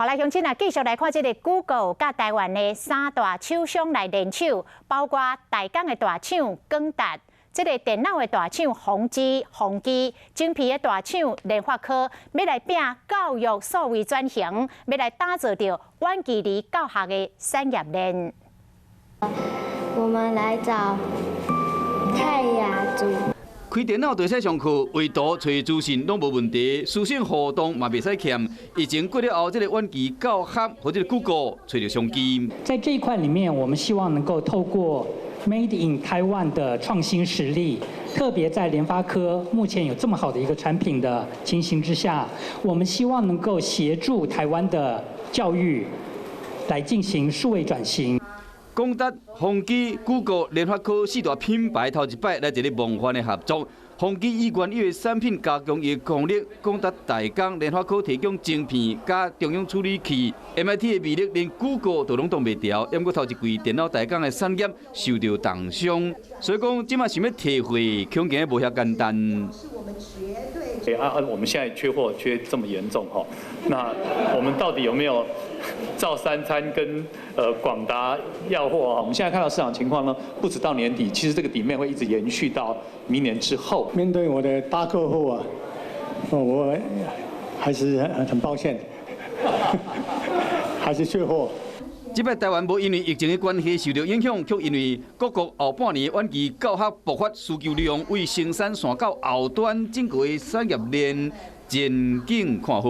好來，鄉親啊，繼續來看這个 Google 佮台灣的三大廠商來聯手，包括代工的大廠廣達，這个電腦的大廠宏碁、宏基，晶片的大廠聯發科，欲來拚教育數位轉型，欲來打造著遠距離教學的產業鏈。我們來找泰雅族。開電腦就會使上課，畫圖、揣資訊攏無問題，師生互動嘛袂使欠。疫情過了後，這个遠距教學予這个 Google 揣著商機。在這一塊裡面，我們希望能夠透過 Made in Taiwan 的創新實力，特別在聯發科目前有這麼好的一個產品的情形之下，我們希望能夠協助台灣的教育來進行數位轉型。廣達、宏碁、Google、聯發科四大品牌頭一擺來一个夢幻的合作。宏碁以原有的產品加強伊的功能，廣達代工，聯發科提供晶片佮中央處理器。MIT 的魅力連 Google 都攏擋袂牢，毋過頭一季電腦代工的產業受著重傷，所以講這馬想欲提貨，恐驚無遐簡單。對啊啊！我們現在缺貨缺這麼嚴重哈，那我們到底有沒有照三餐跟廣達要貨啊？我們現在看到市場情況呢，不止到年底，其實這個 demand 會一直延續到明年之後。面對我的大客戶啊，我還是很抱歉，還是缺貨。這擺台灣無因為疫情的關係受著影響，卻因為各國後半年遠距教學爆發需求量，為生產線到後端整個產業鏈前景看好。